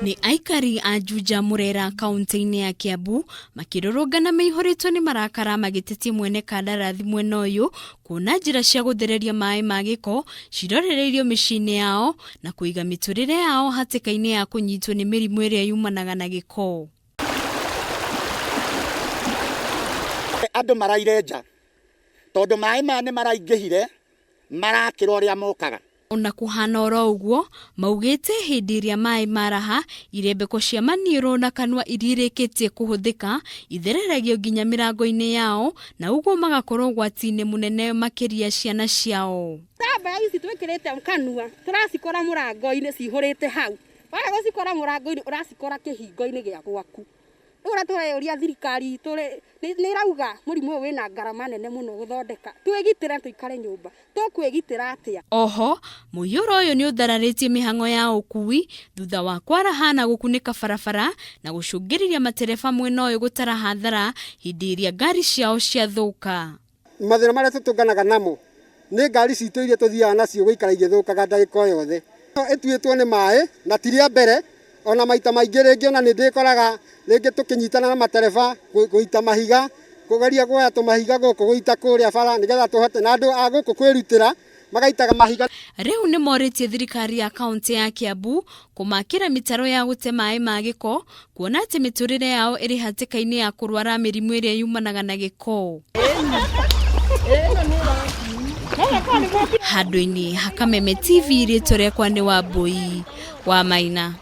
Nĩ aikari a Juja Murera kaunti-inĩ ya Kiambu makĩrũrũngana maihũrĩtwo nĩ marakara magĩtetia mwene kandarathi mwena ũyũ kuona njĩra cia gũthereria maĩ ma gĩko cirorereirio mĩciĩ-inĩ yao na kũiga mĩtũrĩre yao hatĩka-inĩ ya kũnyitwo nĩ mĩrimũ ĩrĩa yumanaga na gĩko. Andũ maraire nja tondũ maĩ maya nĩ maraingĩhire marakĩra ũrĩa mokaga. Ona kũhana oro ũguo, maugĩte hĩndĩ ĩrĩa maĩ maraha, irembeko cia maniũrũ na kanua iria irĩkĩtie kũhũthĩka ithereragio nginya mĩrango-inĩ yao na ũguo magakorwo ũgwati-inĩ mũnene makĩria ciana ciao. Tambaya ici twĩkĩrĩte kanua tũracikora mũrango-inĩ cihũrĩte hau, waga gũcikora mũrango-inĩ ũracikora kĩhingo-inĩ gĩa gwaku. Rĩu ũrĩa tũreyũria thirikari itũ rĩ, nĩ ĩrauga mũrimũ ũyũ wĩna ngarama nene mũno gũthondeka, twĩgitĩre tũikare nyũmba, tũkwĩgitĩra atĩa? Oho, mũiyũro ũyũ nĩ ũthararĩtie mĩhang'o ya ũkui thutha wa kwaraha na gũkunĩka barabara na gũcũngĩrĩria matereba mwena ũyũ gũtara hathara hĩndĩ ĩrĩa ngari ciao ciathũka. Mathĩna marĩa tũtũnganaga namo nĩ ngari citũ iria tũthiaga nacio gũikara igĩthũkaga ndagĩka o yothe. Ĩtuĩtwo nĩ maĩ na ti rĩa mbere, ona maita maingĩ rĩngĩ ona nĩ ndĩkoraga rĩngĩ tũkĩnyitana na matereba gũita mahiga, kũgeria kuoya tũmahiga gũkũ gũita kũrĩa bara nĩgetha tũhote na andũ a gũkũ kwĩrutĩra magaitaga mahiga. Rĩu nĩ morĩtie thirikari ya kaunti ya Kiambu kũmakĩra mĩtaro ya gũte maĩ ma gĩko kuona atĩ mĩtũrĩre yao ĩrĩ hatĩka-inĩ ya kũrwara mĩrimũ ĩrĩa yumanaga na gĩko. Handũ-inĩ ha Kameme TV rĩtwa rĩakwa nĩ Wambui wa Maina.